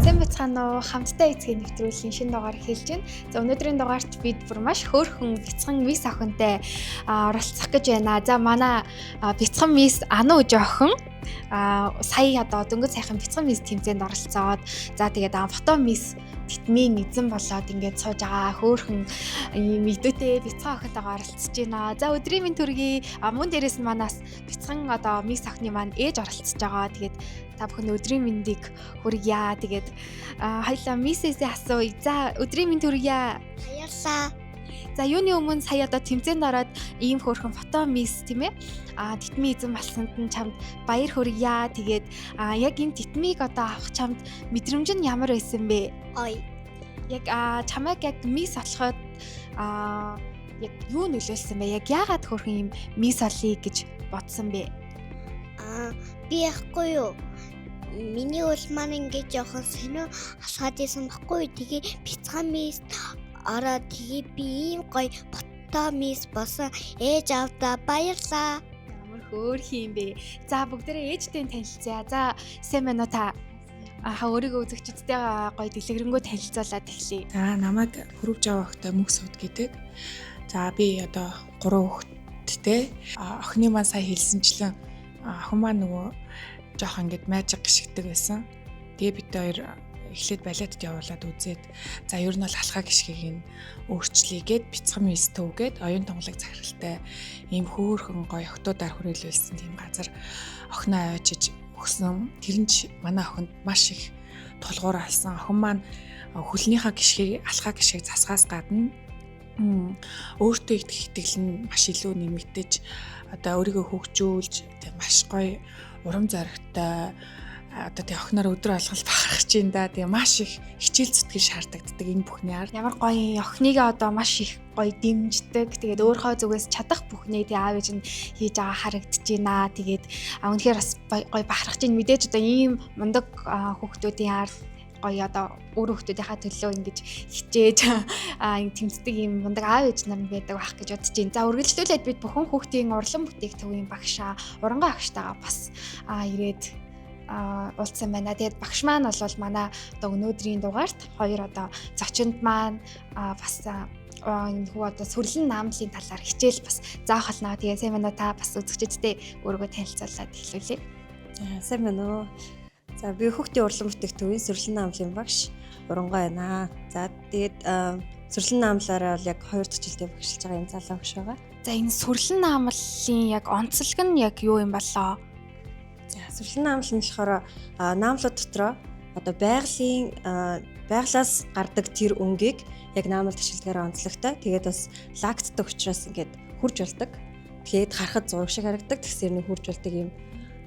Сайн байцгаана уу? Хамтдаа эцгийн нэвтрүүлгийн шинэ дугаар эхэлж байна. За, өнөөдрийн дугаарт бид бүр маш хөөрхөн бяцхан мисс охинтой оролцох гэж байна. За, манай бяцхан мисс Ану жоохон сая одоо дөнгөж сайхан бяцхан мисс тэмцээнд оролцоод, за, тэгээд фото мисс тэтмийн эзэн болоод ингээд сууж байгаа хөөрхөн ийм идэвхтэй бяцхан охинтойгоо оролцож байна. За, өдрийн мэнд төргий. Мөн дээрээс нь манаас бяцхан одоо мисс охины маань ээж оролцож байгаа. Тэгээд та бүхэн өдрийн мэндийг хүргье. Тэгээд хоёлаа миссээсээ асууя. За, өдрийн мэнд хүргье. Баярлаа. За, юуны өмнө сая одоо тэмцээнд ороод ийм хөөрхөн фото мисс, тийм ээ? Тэтмийн эзэн болсонд нь чамд баяр хүргье. Тэгээд яг энэ тэтмийг одоо авах чамд мэдрэмж нь ямар байсан бэ? Ой. Яг чамайг яг мисс болоход яг юу нөлөөлсөн бэ? Яг яагаад хөөрхөн ийм мисс олъё гэж бодсон бэ? Би яахгүй юу? Миний үл маань ингээд жоохон сонио алхаад исэн баггүй юу? Тэгээ бяцхан мисс ороод, тэгээ би ийм гоё фото мисс болсон. Ээж аавдаа баярлаа. Ямар хөөрхөн юм бэ? За, бүгдээрээ ээжтэй танилцъя. За, сайн байна уу та? Өөрийгөө үзэгчдтэй гоё дэлгэрэнгүй танилцуулаад эхлэе. За, намайг Хөрөв Жав охтой Мөнх Сууд гэдэг. За, би одоо 3 хүүхэдтэй. Охины маань сая хэлсэнчлэн охин маань нөгөө жоох ингээд magic гიშгдэг байсан. Тэгээ бид хоёр эхлээд балетд явуулаад үзээд, за, ер нь бол алхаа гიშгийг нь өөрчлөе гээд бяцхан мисс төвгээд оюун тунгалаг захиралтай ийм хөөрхөн гоё охтуудаар хүрээлүүлсэн тийм газар охиноо авчиж өгсөн. Тэр нь ч манай охинд маш их тулгуур алсан. Охин маань хөлнийхөө гიშгийг, алхаа гишгийг засахаас гадна өөртөө итгэх итгэл нь маш илүү нэмэгдэж, одоо өөрийгөө хөгжүүлж, тэг маш гоё урам зоригтой, одоо тэг охиноор өдөр болгол бахархаж чинь да. Тэгээ маш их хичээл зүтгэл шаардлагатай энэ бүхний ард. Ямар гоё охиныгоо одоо маш их гоё дэмждэг. Тэгээд өөрийнхөө зүгээс чадах бүхнээ тэг аав ээж нь хийж байгаа харагдаж байна. Тэгээд үнэхээр бас гоё бахархаж чинь. Мэдээж одоо ийм мундаг хүүхдүүдийн ард гоё одоо өөр хүүхдүүдийнхаа төлөө ингэж хичээж тэмцдэг ийм мундаг аав ээж нар нь байдаг байх гэж бодож байна. За, үргэлжлүүлээд бид бүхэн хүүхдийн урлан бүтээх төвийн багшаа Урангай агштайгаа бас ирээд уулзсан байна. Тэгээд багш маань бол манай одоо өнөөдрийн дугаарт хоёр одоо зочинд маань бас энэ хүү одоо сүрлэн наамлын талаар хичээл бас заах болно. Тэгээ сайн байна уу та? Бас үзэгчдээ өөрийгөө танилцуулаад эхлүүлье. За, сайн байна уу. За, би хүүхдийн урлан бүтээх төвийн сүрлэн наамлын багш Урангай байна. За, тэгээд сүрлэн наамлаараа бол яг 2 дахь жилдээ багшилж байгаа юм залуу багш байгаа. За, энэ сүрлэн наамлын яг онцлог нь яг юу юм болоо? За, сүрлэн наамл нь болохоор наамлууд дотроо одоо байгалийн байглаас гардаг тэр өнгийг яг наамлд ашигладгаар онцлогтой. Тэгээд бас лактдаг учраас ингээд хурж болдог. Тэгээд харахад зураг шиг харагдаг. Тэгсээр нэг хурж болдог юм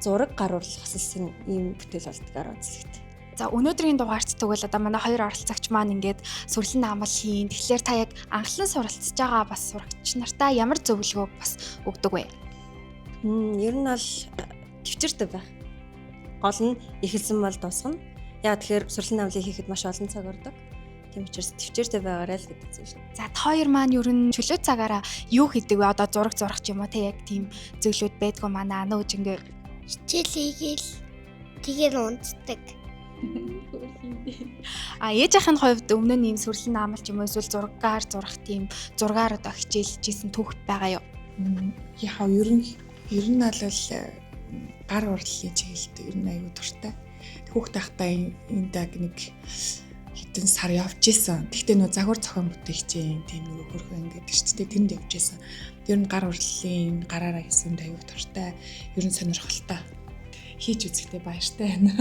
зураг, гар урлах хасалсан ийм бүтээл болдгоор онцлогтой. За, өнөөдрийн дугаарт тэгвэл одоо манай хоёр оролцогч маань ингээд сүрлэн наамал хийн. Тэгэхээр та яг анхлан суралцж байгаа бас сурагч нартаа ямар зөвлөгөө бас өгдөг вэ? Ер нь бол төвчөртэй байх. Гол нь эхэлсэн бол дуусгана. Яг тэгэхээр сүрлэн наамлыг хийхэд маш олон цаг ордог. Тийм учраас төвчөртэй байгаарай л гэдэг зүйл. За, та хоёр маань ер нь чөлөө цагаараа юу хийдэг вэ? Одоо зураг зурах ч юм уу те, яг тийм зүйлүүд байдгүй манай Ану үжингээ. Хичээл хийгээл тэгээд унтдаг. Ээжийнх нь хувьд өмнө нь ийм сүрлэн наамал ч юм уу эсвэл зургаар зурах тийм зургаар одоо хичээлжсэн түүх байгаа юу? Яхаа, ер нь бол гар урлалын чиглэлд ер нь аюу дуртай. Хүүхд байхдаа энэ даг нэг хэдэн сар явж исэн. Тэгтээ нөө загвар зохион бүтээгчийн тийм нэг хөрхөн гэдэг шүү дээ. Тэнд явж исэн. Ер нь гар урлалын гараараа хийсэн аюу дуртай. Ер нь сонирхолтой. Хийж үзэхдээ баяртай байна.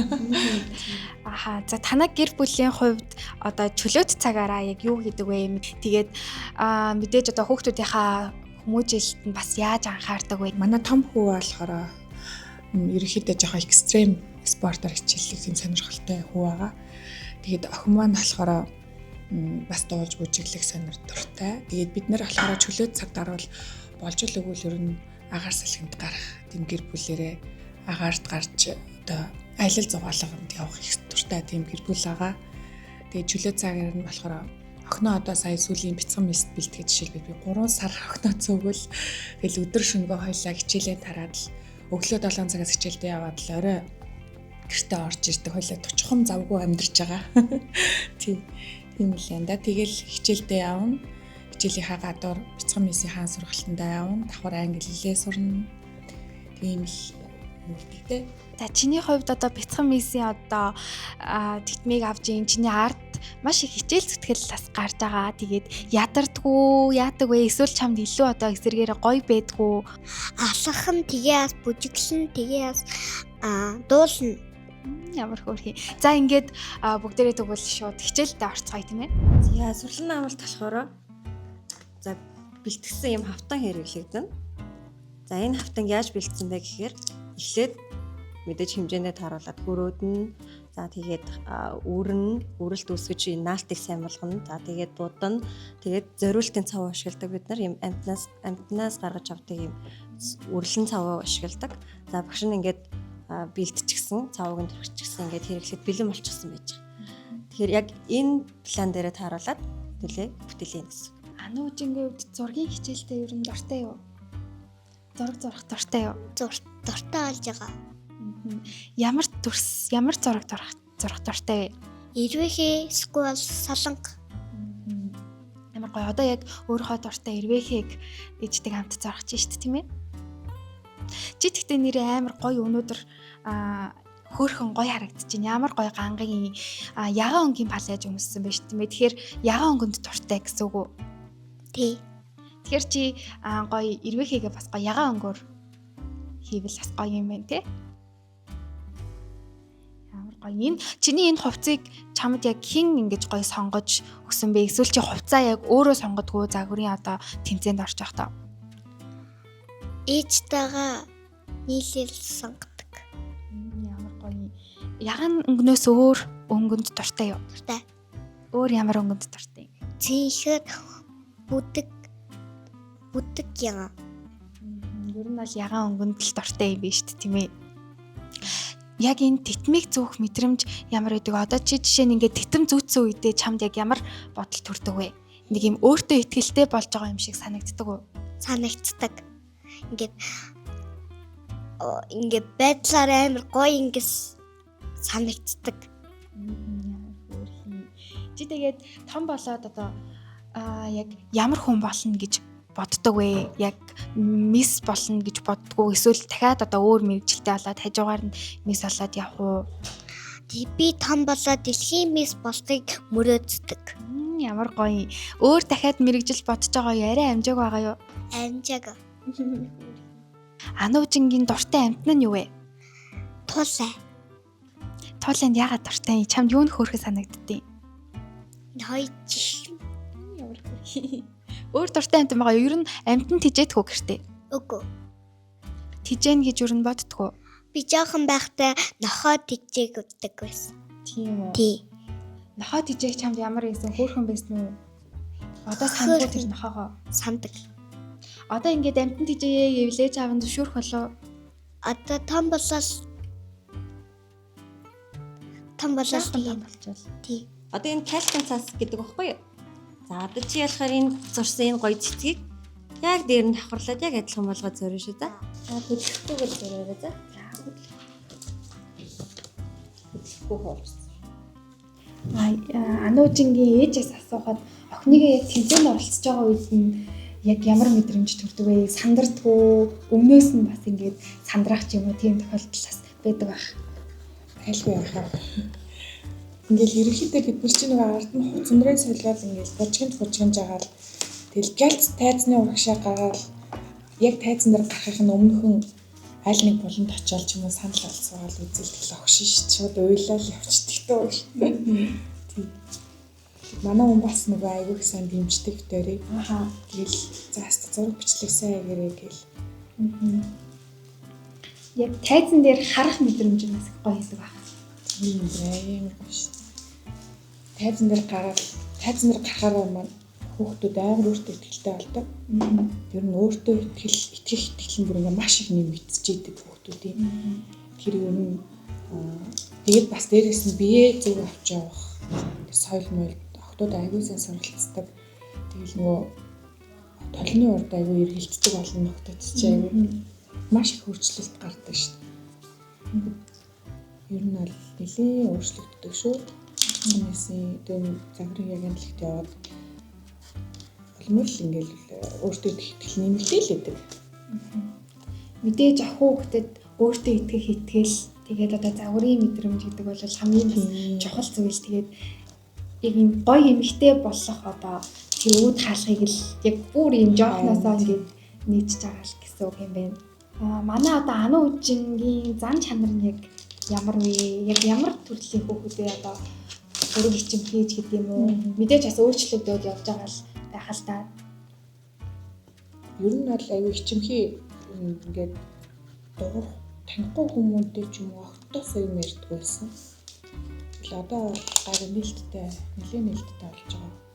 Аха, за, танай гэр бүлийн хувьд одоо чөлөөт цагаараа яг юу хийдэг вэ? Тэгээд мэдээж одоо хүүхдүүдийнхаа хүмүүжүүлэлт нь бас яаж анхаардаг вэ? Манай том хүү болохоор ерөнхийдөө жоохон extreme спортоор хичээллэх тийм сонирхолтой хүү байгаа. Тэгээд охин маань болохоор бас дуулж бүжиглэх сонир дуртай. Тэгээд бид нар болохоор чөлөөт цаг дарвал болж л өгвөл ер нь агаар салхинд гарах тийм гэр бүлэрээ агаарт гарч одоо аялал зугаалганд явах их дуртай тийм гэр бүл байгаа. Тэгээд чөлөө цагаар нь болохоор охиноо одоо сая сүүлийн бяцхан мист бэлтгэж, жишээлбэл би 3 сар охиноо цөөгөл, тэгэл өдөр шөнөгөө хоёлаа хичээлээ тараад л өглөө 7 цагаас хичээлдээ яваад л орой Гэртээ орж ирдэг хойлоо тучхан завгүй амьдарч байгаа. Тийм. Тийм л юм да. Тэгэл хичээлдээ явна. Хичээлийнхаа гадуур бяцхан мисийн хаан сургалтандаа явна. Давхар англи хэлээ сурна. Тийм л өнгөрдөг те. За, чиний хувьд одоо бяцхан мисийн одоо тэтмийг авч ийн чиний ард маш их хичээл зүтгэл бас гарч байгаа. Тэгээд ядардгүү, яадаг вэ? Эсвэл чамд илүү одоо эсэргээрээ гоё байдгүү? Алхах нь, тэгээ бас бүжиглэн, тэгээ бас дуулна. Ямар хөөрхий. За, ингээд бүгдээрээ тэгвэл шууд хичээлдээ орцгоё, тийм ээ. За, сурлан наамлалт болохоор за бэлтгэсэн юм хавтан хэрэглэгдэнэ. За, энэ хавтанг яаж бэлдсэн бэ гэхээр эхлээд мэдээж хэмжээндээ тааруулаад хөрөөднө. За, тэгээд үрнэ, үрэлт үүсгэж энэ наалтыг сайн болгоно. За, тэгээд будна. Тэгээд зориултын цав ашигладаг бид нар юм амьтнаас гаргаж авдаг юм үрлэн цав ашигладаг. За, багш нь ингээд бэлтчихсэн, цавыг нь түрхчихсэн, ингээд хэрэглэхэд бэлэн болчихсон байж байгаа. Тэгэхээр яг энэ план дээрээ тааруулаад төлөө бүтээлээ гэсэн. Ануужингийн хувьд зургийн хичээлтэй ер нь дуртай юу? Зураг зурах дуртай юу? Дуртай болж байгаа. Ямар төрс, ямар зураг зурах дуртай вэ? Эрвэхээ эсвэл солонго. Ямар гоё. Одоо яг өөрийнхөө дуртай эрвээхийг ээжтэйг хамт зурах чинь шүү дээ, тийм ээ? Чи тэгтээ нэрээ амар гоё өнөөдөр хөөхөн гоё харагдаж байна. Ямар гоё гангийн ягаан өнгийн палаж өмссөн байж тийм ээ. Тэгэхээр ягаан өнгөнд дуртай гэсэн үг үү? Тий. Тэгэхээр чи гоё эрвээхийгээ бас гоё ягаан өнгөөр хийвэл бас гоё юм байна, тий? Ямар гоё. Энэ чиний энэ хувцсыг чамд яг хэн ингэж гоё сонгож өгсөн бэ? Эсвэл чи хувцаа яг өөрөө сонгодгоо загварын одоо тэмцээнд орж явах таа? Ээжтэйгээ нийлээл сонгодог. Ямар гоё. Ягаан өнгнөөс өөр өнгөнд дуртай юу? Дуртай. Өөр ямар өнгөнд дуртай юм? Цэнхэр, бүдэг, бүдэг яа. Ер нь бол ягаан өнгөнд л дуртай юм биш үү, тийм ээ? Яг энэ тэтмийг зүүх мэдрэмж ямар байдаг? Одоо чи жишээ нь ингээд тэтэм зүүцсэн үедээ чамд яг ямар бодол төрдөг вэ? Нэг юм өөртөө ихтэй болж байгаа юм шиг санагддаг уу? Санагддаг. Ингээд ингээд байдлаар амар гоё ингээд санагддаг. Ямар хөөрхий. Чи тэгээд том болоод одоо яг ямар хүн болно гэж боддог вэ? Яг мисс болно гэж боддгоо эсвэл дахиад одоо өөр мэргэжилтэй болоод хажуугаар нь мисс болоод явах уу? Би том болоод дэлхийн мисс болохыг мөрөөддөг. Ямар гоё. Өөр дахиад мэргэжил бодож байгаа юу? Арай амжааг байгаа юу? Амжааг. Ануужингийн дуртай амьтан нь юу вэ? Тулай. Туулайнд яагаад дуртай юм? Чамд юу нь хөөрхөн санагддیں۔ Хоёр жишг. Ямар хөөрхий. Өөр дуртай амьтан байгаа юу? Ер нь амьтан тижээдэх үү гэртээ? Үгүй. Тижээн гэж ер нь боддгоо. Би жоохон байхдаа нохоо тижээг өгдөг байсан. Тийм үү. Тий. Нохоо тижээх чамд ямар байсан? Хөөрхөн байсан уу? Одоо сандгүй тэр нохоогоо. Сандаг. Одоо ингээд амьтан тижээе гэвэл ээж аав нь зөвшөөрөх болов? Одоо том болол том болол том болчихвол. Тий. Одоо энэ кальцийн цаас гэдэг багхгүй юу? За, одоо чи болохоор энэ зурсан энэ гоё цэцгийг яг дээр нь давхарлаад яг адилхан болгоод зорио шүү, за. За, хөдлөхгүйгээр зориорой, за. Хөдлөхгүй хоолсон. Ануужингийн ээжээс асуухад охиныгоо яг тэмцээнд оролцож байгаа үед нь яг ямар мэдрэмж төрдөг вэ? Сандардгүү, өмнөөс нь бас ингээд сандрах ч юм уу тийм тохиолдол бас байдаг байх. Тайлгүй яхаа. Ингээл ерөнхийдөө бид нар чинь нөгөө ард нь хувц өндрөө солиод ингээл бужигнд жагаал тэгэл гэлц тайзны урагшаа гаргаал яг тайзан дээр гарахын өмнөхөн аль нэг буланд очиод ч юм уу санал олцоогоол үзэл тэгэл огшин ш шууд уйлал явчихдаг төө. Тийм. Манай хүн бас нөгөө айгүй их сайн дэмждэг битэрийг. Аха. Тэгэл за хаста зураг бичлэг сайн агаарэ гэл. Яг тайзан дээр харах мэдрэмж нь бас гоё хэсэг баг. Тийм амар гоё ш. Тайзан дээр гараад тайзан дээр гарахаараа маань хүүхдүүд амар өөртөө ихтэй болдог. Ер нь өөртөө итгэх итгэл нь бүр ингээ маш их нэмэгдчихийдэг хүүхдүүдийн. Тэр ер нь тэгээд бас дээрэс нь бие зөв авч явах соёл моёл охтууд айгүй сайн суралцдаг. Тэгэл нөгөө толны урд айгүй эргэлддэг олон нөхдүүд чи айгүй маш их өөрчлөлт гардаг шүү дээ. Ер нь бол нэлээд өөрчлөгддөг шүү. Хүмүүсийн дэм загварын агентлагт яваад улмал ингээл өөртөө итгэх итгэл нэмэгдээл л байдаг. Мэдээж ах хүүхдэд өөртөө итгэх итгэл, тэгээд одоо загварын мэдрэмж гэдэг бол хамгийн бас чухал зүйл. Тэгээд яг юм гоё эмэгтэй болох одоо тэр үүд хаалгыг л яг бүр юм жоохносоо ингээд нээчихэж байгаа л гэсэн үг юм байна. Аа, манай одоо Ану үжингийн зан чанар нь яг ямар вэ? Яг ямар төрлийн хүүхдүүдээ одоо өрөг хичэм хийж гэдэг юм уу? Мэдээж бас өөрчлөгдөд явж байгаа л байх л та. Ер нь бол аюу хичимхий, ингээд дуурах танихгүй хүмүүнтэй ч юм уу огтоос юм ярьдаг байсан. Тэгэл одоо бол гайгүй нээлттэй, нэлээд нээлттэй болж байгаа.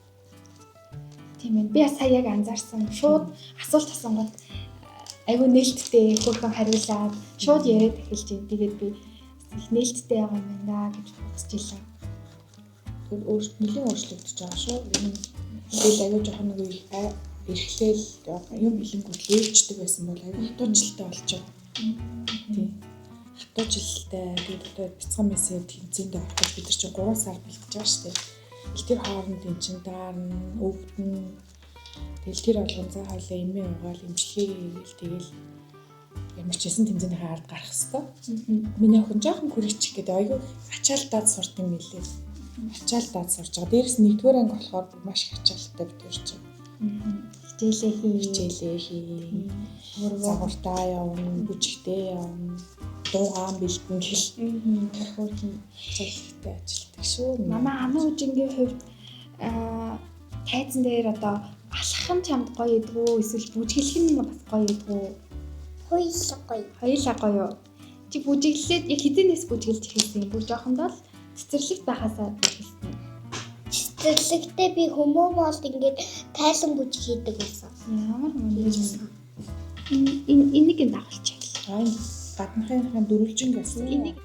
Тийм ээ. Би бас сая яг анзаарсан. Шууд асуулт асуунгууд айгүй нээлттэй хөөрхөн хариулаад шууд яриад эхэлж байна. Тэгээд би их нээлттэй байгаа юм байна гэж бодож илаа. Тэгэхээр нэлээд өөрчлөгдөж байгаа шүү. Ер нь тэгэл аюу жоохон нэг эрхлээл юм илэнгүүт лээвчдэг байсан бол аюу хатуучлалтай болж байгаа. Тийм. Хатуучлалтай. Тэгээд одоо бяцхан мессеж тэмцээнд ороход бид нар чинь 3 сар бэлтэж байгаа шүү дээ. Тэгэл тэр хооронд эн чинь даарна, өвдөн. Тэгэл тэр болгон за хойлоо эмээ угаал эмчилгээ хийгээл тэгэл ямар ч байсан тэмцээнийхээ ард гарах хэвээр. Миний охин жоохон хүрээчих гэдэг аюу ачаалтаад сурд юм билээ. Ачаалтаад сурж байгаа. Дээрээс нь нэгдүгээр анги болохоор маш их ачаалттай бид хоёр чинь. Хичээлээ хий. Хичээлээ хий. Загвартаа явна, бүжигтэй явна, дуугаан бэлдэн гэл. Хөөрхөн ачаалттай ажилтдаг шүү. Манай Ану үжингийн хувьд тайзан дээр одоо алхах нь чамд гоё идэгүү эсвэл бүжиглэх нь бас гоё идэгүү? Хоёулаа гоё. Хоёулаа гоё юу? Чи бүжиглээд яг хэдийнээс бүжиглэж эхэлсэн юм? Бүр жоохондоо л цэцэрлэгт байхасаа бүжиглэсэн. Цэцэрлэгтээ би хүмүүн болд ингээд тайлан бүжиг хийдэг байсан. Ямар мөн энэ энийг нь дагуулчих. Аа, энэ гаднахынхаа дөрвөлжин гэсэн. Энийг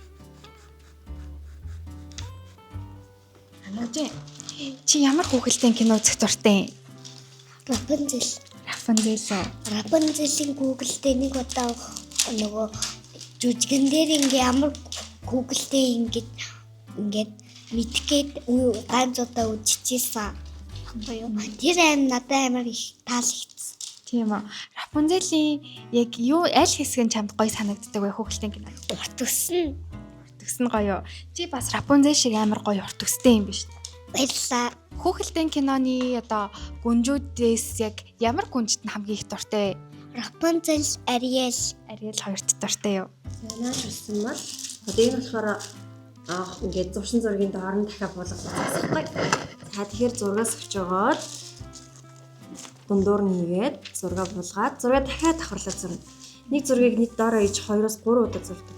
Анужин, чи ямар хүүхэлдэйн кино үзэх дуртай юм? Рапунзел. Рапунзел үү? Рапунзелийн Google дээр нэг удаа нөгөө жүжигэн дээр ингээ ямар Google дээр ингээд ингээд мэдгээд ганц удаа үзчихсэн. Баггүй юу? Тэр аим надад амар их таалагдсан. Тийм үү. Рапунзелийн яг юу аль хэсэг нь чамд гоё санагддаг вэ хүүхэлдэйн кино? Урт өсөн. Урт өсөн гоё юу? Чи бас Рапунзел шиг амар гоё урт өстэй юм биш үү? Баярлалаа. Хүүхэлдэйн киноны одоо гүнжүүдээс яг ямар гүнжид нь хамгийн их дуртай вэ? Рапунзел, Ариэл. Ариэл хоёрт дуртай юу? Нааш болсон бол одоо энэ болохоор ингээд зуршин зургийн доор нь дахиад буулгах байхгүй. За тэгэхээр зургаас өгч өгөөд дундуур нь хийгээд зураг буулгаад зураг дахиад давхарлаад зурна. Нэг зургийг нэг доороо иж 2-оос 3 удаа зурдаг.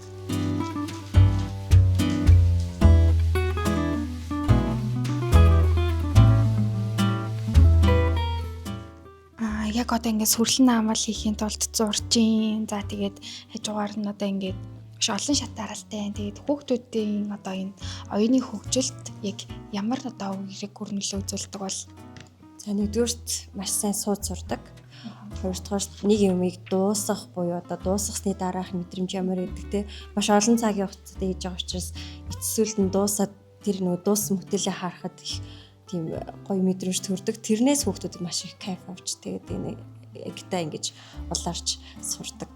Яг одоо ингээд сүрлэн наамал хийхийн тулд зурж ийн. За тэгээд хажуугаар нь одоо ингээд маш олон шат дараалтай. Тэгээд хүүхдүүдийн одоо энэ оюуны хөгжилд яг ямар одоо эерэг үр нөлөө үзүүлдэг бол? За нэгдүгээрт маш сайн сууд сурдаг. Хоёрдугаарт нэг юмыг дуусгах буюу одоо дуусгасны дараах мэдрэмж ямар гэдэг те маш олон цагийн хугацаатай хийж байгаа учраас эцэс үлд нь дуусаад тэр нөгөө дууссан бүтээлээ харахад их тийм гоё мэдрэмж төрдөг. Тэрнээс хүүхдүүд маш их кайф авч тэгээд энэ гитаа ингэж улаарч сурдаг.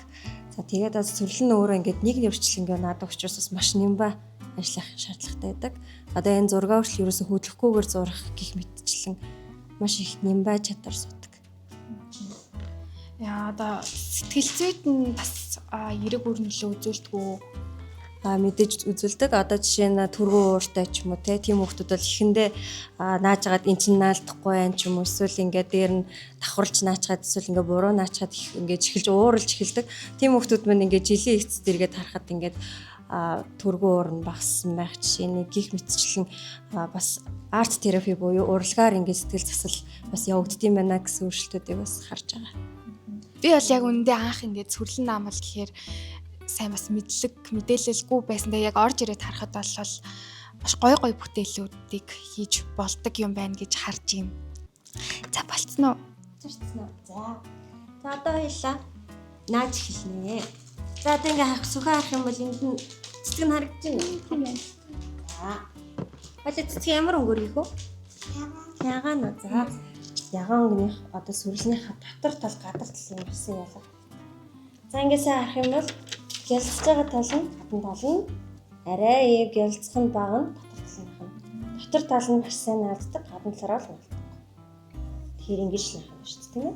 За тэгээд бас сүрлэн өөрөө ингээд нэг нэрвчлэн ингээ наадаг учраас бас маш нямба ажиллах шаардлагатай байдаг. Одоо энэ зураг хүртэл ерөөсө хөдлөхгүйгээр зурах гих мэтчлэн маш их нямба чадвар судаг. Яа одоо сэтгэл зүйд нь бас эерэг үр нөлөө үзүүлдэг үү? Мэдээж үзүүлдэг. Одоо жишээ нь түргэн ууртай ч юм уу тийм хүүхдүүд бол эхэндээ наажгаад эн чинь наалдахгүй байх ч юм уу эсвэл ингээд дээр нь давхарлж наачгаад эсвэл ингээд буруу наачгаад их ингээд эхэлж ууралж эхэлдэг. Тийм хүүхдүүд мань ингээд жилийн эцэс дэргээд харахад ингээд түргэн уур нь багассан байх жишээ нэг гих мэтчлэн бас арт терапи буюу урлагаар ингээд сэтгэл засал бас явагддсан байна гэсэн өөрчлөлтүүдийг бас харж байгаа. Би бол яг үнэндээ анх ингээд сүрлэн наамал гэхээр сайн бас мэдлэг мэдээлэлгүй байсан. Тэгээ яг орж ирээд харахад бол маш гоё гоё бүтээлүүдийг хийж болдог юм байна гэж харж юм. За болцсон уу? Болцсон уу? За. За одоо хоёлаа нааж эхэлнэ. За одоо ингээ харах сүхэ харах юм бол энд нь Цэцэг нь харагдаж байна уу? Тийм байна. За. Хойлоо цэцэг ямар өнгөөр хийх вэ? Ягаан уу. За. Ягаан өнгөнийх одоо сүрлэнийхээ дотор тал гадар талын болсон ялга. За ингээд сайн харах юм бол гялцж байгаа тал нь гадна тал нь арай ийм гялцах нь бага нь дотор талынх нь. Дотор тал нь маш сайн наалддаг, гадна талаараа л наалддаг. Тэгэхээр ингэж л наах юм шүү дээ, тийм ээ.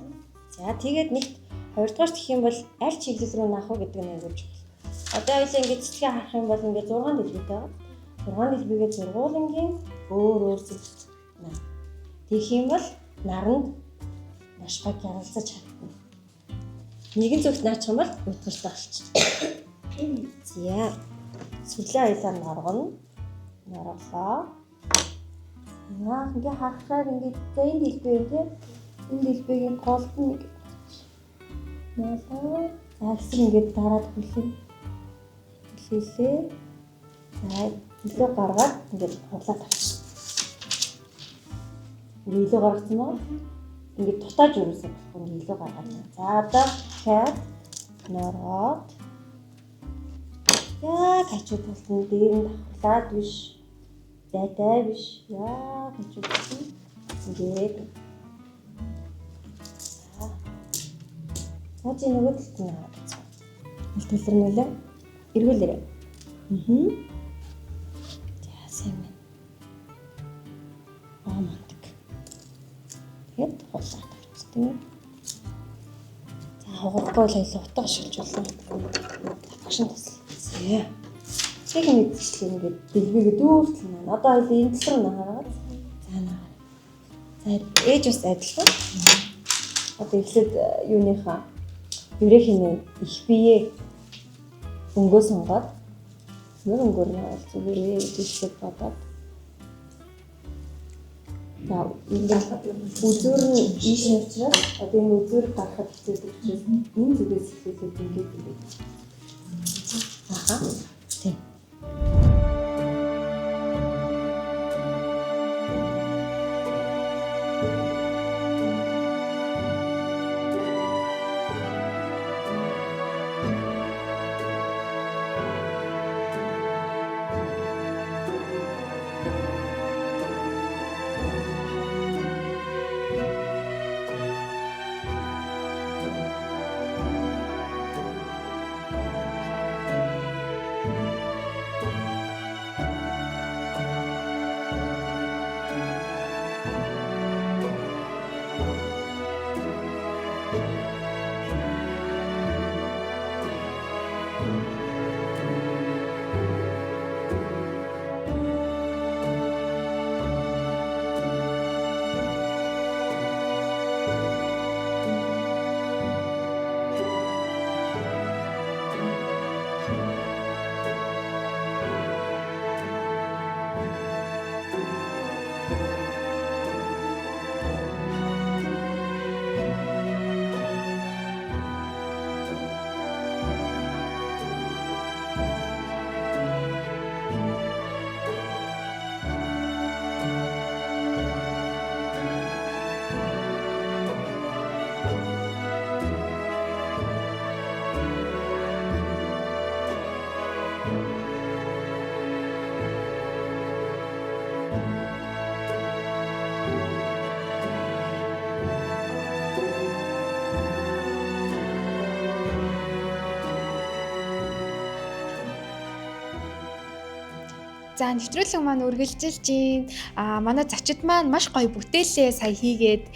За тэгээд нэгт хоёрдугаар гэх юм бол аль чиглэл рүү наах вэ гэдэг нь аягүй чухал. Одоо хоёлаа ингээд цэцгээ харах юм бол ингээд 6 дэлбэтэй байгаа. 6 дэлбэгээ зургуулангийн өөр өөр зүгт наа. Тэгэх юм бол наранд маш гоо гялалзаж чадна. Нэгэн зүгт наачих юм бол утгартай болчих. За. Сүлээ хоёлаа норгоно. Норглоо. Яа, ингээ харахаар ингээд за энэ дэлбэ юм тий. Энэ дэлбэгийн голд нь нэг наалаа. За хэсэг ингээд дараад хүлээ. Хүлээлээ. За илүү гаргаад ингээд хуглаад авчих. Ингээ илүү гаргацсан маа. Ингээд дутааж өрөөсөө болохгүй ингээ илүү гаргаад. За одоо дахиад нороод яг хажуу талд нь дээр нь давхарлаад биш. Зайтай биш. Яг хажуу талд нь ингээд. За. За чи нөгөө талд нь аваад үзье. Аль тал руу нөлөө? Эргүүлээрэй. Аа. За сайн байна. Аа мундаг. Тэгээд хулаад авчих тийм ээ. За хугарахгүй бол хоёлаа утга ашиглаж болно. Татгаш нь тусал. За. Яг мэдчихлээ ингээд дэлбэгээ дүүртэл наа. Одоо хоёлаа энэ тал руу наагаад. За наа. За ээж бас адилхан. Одоо эхлээд юуныхаа еврейхний их бие өнгөө сонгоод нөр өнгөөр нь бол зүгээр ээ гэж эхлээд бодоод. За ингээд үзүүр нь ийш учраас одоо энэ үзүүр гаргахад хэцүү учраас энэ зүгээс эхлүүлээд ингээд ингээд. Аха. Тийм. За нэвтрүүлэг маань үргэлжилж байна. Манай зочид маань маш гоё бүтээлээ сая хийгээд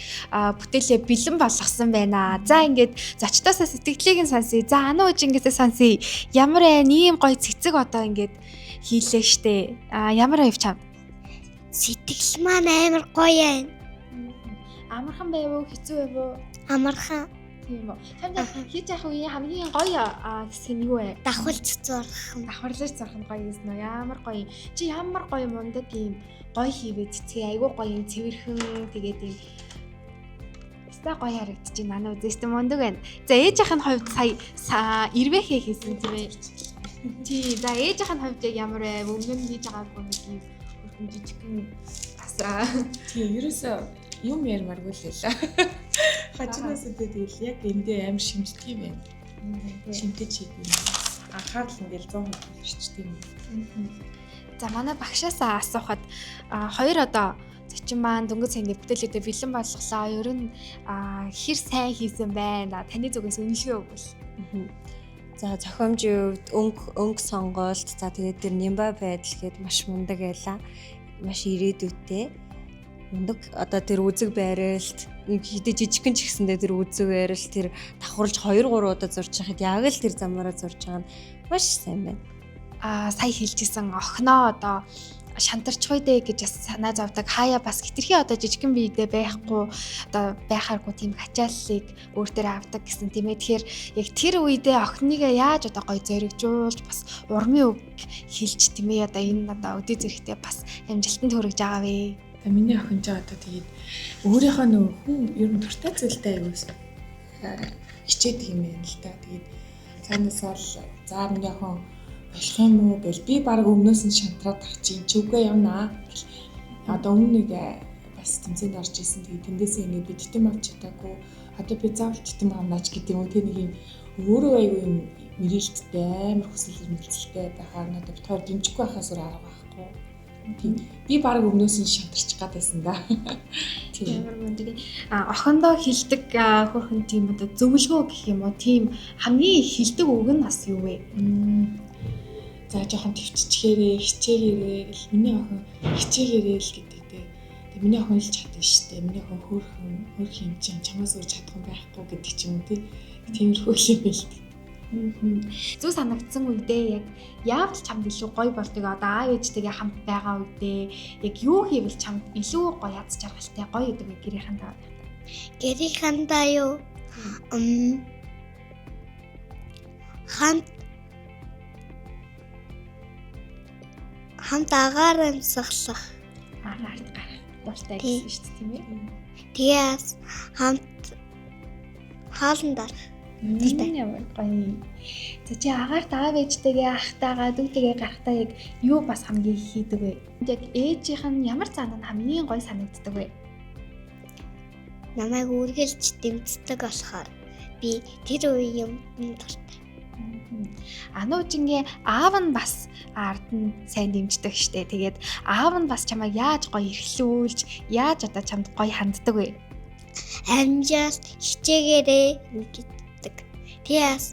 бүтээлээ бэлэн болгосон байна. За ингээд зочдоосоо сэтгэлийг нь сонсъё. За Ану үжингээсээ сонсъё. Ямар ээ ийм гоё цэцэг одоо ингээд хийлээ штэ. Ямар байв чам? Сэтгэл маань амар гоё байна. Амархан байв уу, хэцүү байв уу? Амархан. Тийм үү. Чамд хийж явах үеийн хамгийн гоё хэсэг нь юу вэ? Давхалж зурх. Давхарлаж зурх нь гоё юм уу? Ямар гоё. Чи ямар гоё мундаг юм гоё хийвээ цэцгээ айгүй гоё юм цэвэрхэн тэгээд юм Өстой гоё харагдчих байна. Нанаа үзээстэй мундаг байна. За ээжийнх нь хувьд сая ирвэхээ хийсэн тийм ээ. Тий. За ээжийнх нь хувьд яг ямар вэ? Өмнө нь хийж байгаагүй нэг юм өрхөн жижигхэн бас Тий, ерөөсөө юм ярмааргүй л байлаа. Хажинаас үдээ тэгэл яг эндээ аим шимждэг юм байна. Шимтэж хийдэг юм. Анхаарал ингээл 100% төвлөрчдөг юм. За, манай багшаасаа асуухад хоёр одоо зочин маань дөнгөж сайн бүтээлүүдээ бэлэн болголоо. Ер нь хэр сайн хийсэн байна? Таны зүгээс үнэлгээ өгвөл. За, зохиомжийн хувьд, өнгө сонголт, за, тэгээд тэр нимба байдал гээд маш мундаг байлаа. Маш ирээдүйтэй. Мундаг одоо тэр үзэг байралт хэдий жижигхэн ч гэсэндээ тэр үзэг байрал, тэр давхарлаж 2 3 удаа зурж байхад яг л тэр замаараа зурж байгаа нь маш сайн байна. Сая хэлжсэн охиноо одоо шантарчих үедээ гэж бас санаа зовдөг. Хаяа бас хитрхи одоо жижигхэн биедээ байхгүй, одоо байхааргүй тийм ачааллыг өөр дээр авдаг гэсэн, тийм ээ. Тэгэхээр яг тэр үедээ охиныгаа яаж одоо гой зоригжуулж, бас урмын үг хэлж, тийм ээ, одоо энэ одоо өдөө зэрэгтэй бас амжилтанд хүрэж байгаа вэ? За, миний охин ч одоо тэгээд өөрийнхөө нөгөө хүн ер нь дуртай зүйлтэй аягүй хичээдэг юм байна л да. Тэгээд цаанаасаа л за, миний охин болох юм уу гэл би баг өмнөөс нь шантраад ах чинь чи үгүй явнаа гэл. Одоо өмнө нэг бас тэмцээнд орж исэн. Тэгээд тэндээсээ ингээд би титэм авч чадаагүй. Одоо би заавал титэм авнаач гэдэг юм уу. Тэг нэг юм өөрөө аягүй юм мэрэлттэй, амар хүсэл эрмэлзэлтэй байхаар надад бид хоёр дэмжихгүй байхаас өөр арга байхгүй. Тийм. Би баг өмнөөс нь шантарч гад байсан да. Тийм. Ямар мундаг. Охиндоо хилдэг хөөрхөн тийм одоо зөвлөгөө гэх юм уу? Тийм хамгийн хилдэг үг нь бас юу вэ? За, жоохон төвччихээрээ, хичээгээрээ гэл, миний охин хичээгээрээ л гэдэг те. Тэг миний охин л чадна шүү дээ. Миний охин хөөрхөн хөөрхөн юм чинь чамаас өөр чадах юм байхгүй гэдэг ч юм уу те. Тиймэрхүү юм байл. Зүг санагдсан үедээ яг яавал чамд илүү гоё болдгийг, одоо аав ээжтэйгээ хамт байгаа үедээ яг юу хийвэл чамд илүү гоё, аз жаргалтай, гоё гэдэг вэ гэрийнхэндээ? Гэрийнхэндээ юу? Хамт агаар амьсгалах. Агаарт гарах дуртай гэсэн шүү дээ, тийм ээ. Тэгээс хамт хоолнд орох. Ямар гоё. За, чи агаарт аав ээжтэйгээ, ахтайгаа, дүүтэйгээ гарахтаа яг юу бас хамгийн их хийдэг вэ? Яг ээжийнх нь ямар зан нь хамгийн гоё санагддаг вэ? Намайг үргэлж дэмждэг болохоор би тэр үе юм дуртай. Ануужингийн аав нь бас ард нь сайн дэмждэг штэ. Тэгээд аав нь бас чамайг яаж гоё эрхлүүлж, яаж одоо чамд гоё ханддаг вэ? Амжаал хичээгээрээ гэдэг. Тэгээс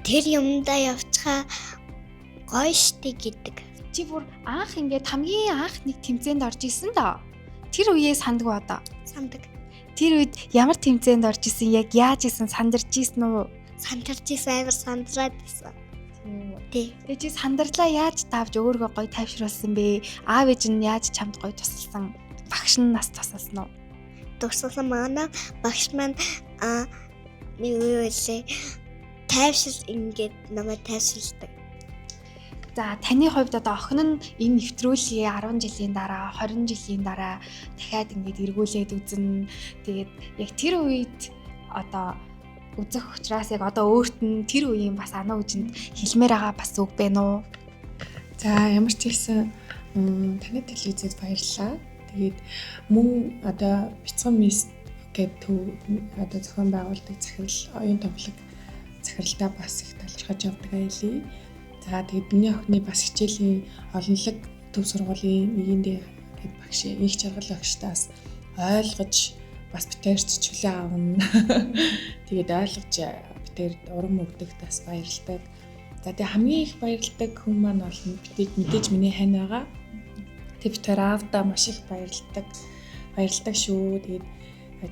тэр юмдаа явчихаа гоё штэ гэдэг. Чи бүр анх ингээд хамгийн анх нэг тэмцээнд орж исэн доо. Тэр үеэ санддаг одоо? Сандаг. Тэр үед ямар тэмцээнд орж исэн, яг яаж исэн, сандарч исэн үү? Сандарч исэн, амар сандраад исэн. Тийм үү. Тий. Тэгээ чи сандарлаа яаж давж өөрийгөө гоё тайвшруулсан бэ? Аав ээж нь яаж чамд гоё тусалсан? Багш нь нас тусалсан уу? Тусалсан. Манай багш маань нэг юу вэ? Тайвшил ингээд намайг тайвшилдаг. За, таны хувьд одоо охин нь энэ нэвтрүүлгийг 10 жилийн дараа, 20 жилийн дараа дахиад ингээд эргүүлээд үзнэ. Тэгээд яг тэр үед одоо үзэх учраас яг одоо өөрт нь тэр үеийн бас анаа үжинд хэлмээр байгаа бас үг байна уу? За, ямар ч хэлсэн таны телевизэд баярлалаа. Тэгээд мөн одоо Бяцхан мис гэдэг төв одоо зохион байгуулдаг захирал, оюун томлог захиралдаа бас их талархаж явдаг айлээ. За, тэгээд миний охины бас хичээлийн олонлог төв сургуулийн нэгэндээ гээд багш их жаргал багштаас ойлгож бас бит хоёрт чөлөө авна. Тэгээд ойлгож бит хоёрт урам өгдөг, бас баярлдаг. За, тэгээд хамгийн их баярлдаг хүн маань бол мэдээж миний хань байгаа. Тэг бит хоёр аавдаа маш их баярлдаг. Баярлдаг шүү. Тэгээд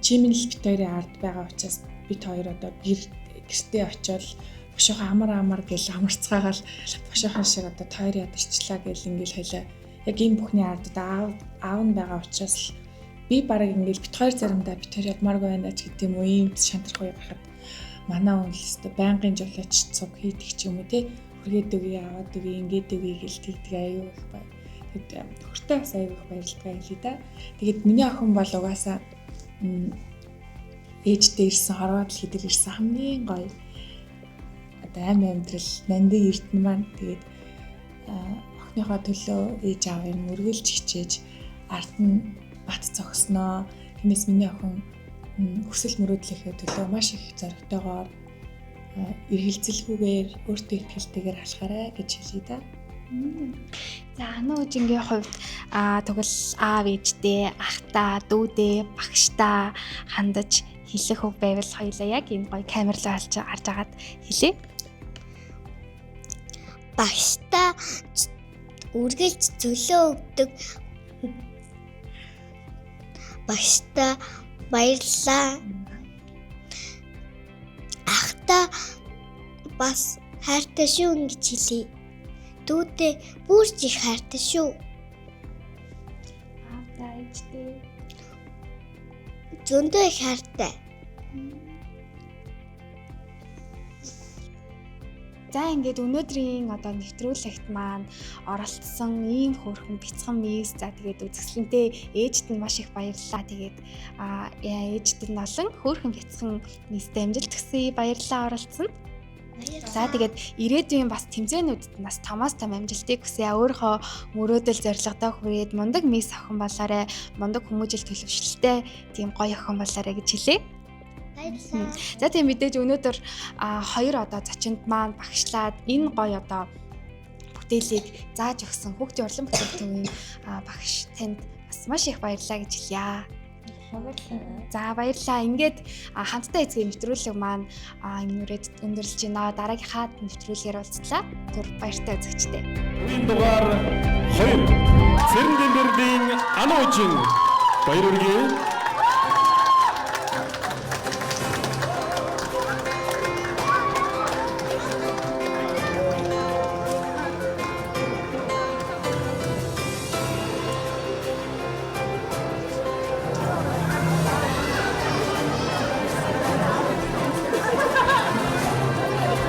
чимэн л бит хоёрын ард байгаа учраас бит хоёр одоо гэртээ очиод бошоохон амар амар гэл амарцгаагаал бошоохон шиг одоо тойр ядарчлаа гэл ингээл хойлоо яг энэ бүхний ард одоо аав нь байгаа учраас л би бараг ингээл бит хоёр заримдаа бит хоёр ядмааргүй байна ч гэдэг юм уу, ийм шантрах үе гарахад манай хүн л өстө байнгын жолооч цуг хийдэг ч юм уу, те, хүргээд өгье, аваад өгье, ингээд өгье гэл тэгдэг, аюу их бай. Тэгэд нөхөртэй бас аюу их баярлалаа хэлье да. Тэгээд миний охин бол угаасаа ээжтэй ирсэн, хорвоо дэлхий дээр ирсэн хамгийн гоё одоо амь амьдрал нандин эрдэнэ маань. Тэгээд охиныхоо төлөө ээж аав юм үргэлж хичээж ард нь бат зогсноо. Тиймээс миний охин хүсэл мөрөөдлийнхээ төлөө маш их зоригтойгоор Эргэлзэлгүйгээр өөртөө итгэлтэйгээр алхаарай гэж хэлье да. За, Ануу үжингийн хувьд тэгвэл аав ээждээ, ахтаа, дүүдээ, багштаа хандаж хэлэх үг байвал хоёлаа яг энэ гоё камер руу алж харж агаад хэлье. Багштаа үргэлж зөвлөө өгдөг. Багштаа баярлалаа. Ахтаа бас хайртай шүү гэж хэлье. Дүүдээ бүр ч их хайртай шүү. Аавдаа, ээждээ. Зөндөө их хайртай. За, ингээд өнөөдрийн одоо нэвтрүүлэгт маань оролцсон ийм хөөрхөн бяцхан мисс, за, тэгээд үзэсгэлэнтэй ээжд нь маш их баярлалаа. Тэгээд ээжд нь болон хөөрхөн бяцхан мисстэй амжилт хүсье. Баярлалаа оролцсонд. За, тэгээд ирээдүйн бас тэмцээнүүдэд нь бас томоос том амжилтыг хүсье. Өөрийнхөө мөрөөдөл зорилгодоо хүрээд мундаг мисс охин болоорой. Мундаг хүмүүжил төлөвшөлттэй тийм гоё охин болоорой гэж хэлье. Баярлалаа. За, тийм, мэдээж өнөөдөр хоёр одоо зочинд маань багшлаад энэ гоё одоо бүтээлийг зааж өгсөн Хүүхдийн урлан бүтээл төвийн багш танд бас маш их баярлалаа гэж хэлье. Баярлалаа. За, баярлалаа. Ингээд хамтдаа эцгийн нэвтрүүлэг маань энэ үрээд өндөрлөж байна. Дараагийнхаа нэвтрүүлгээр уулзлаа. Түр баяртай үзэгчдээ. Үеийн дугаар 2. Цэрэн Дэмбэрлийн Ануужин баяр хүргэе.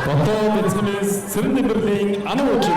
Ботоо бяцхан мисс Цэрэн Дэмбэрлийн Ануужин.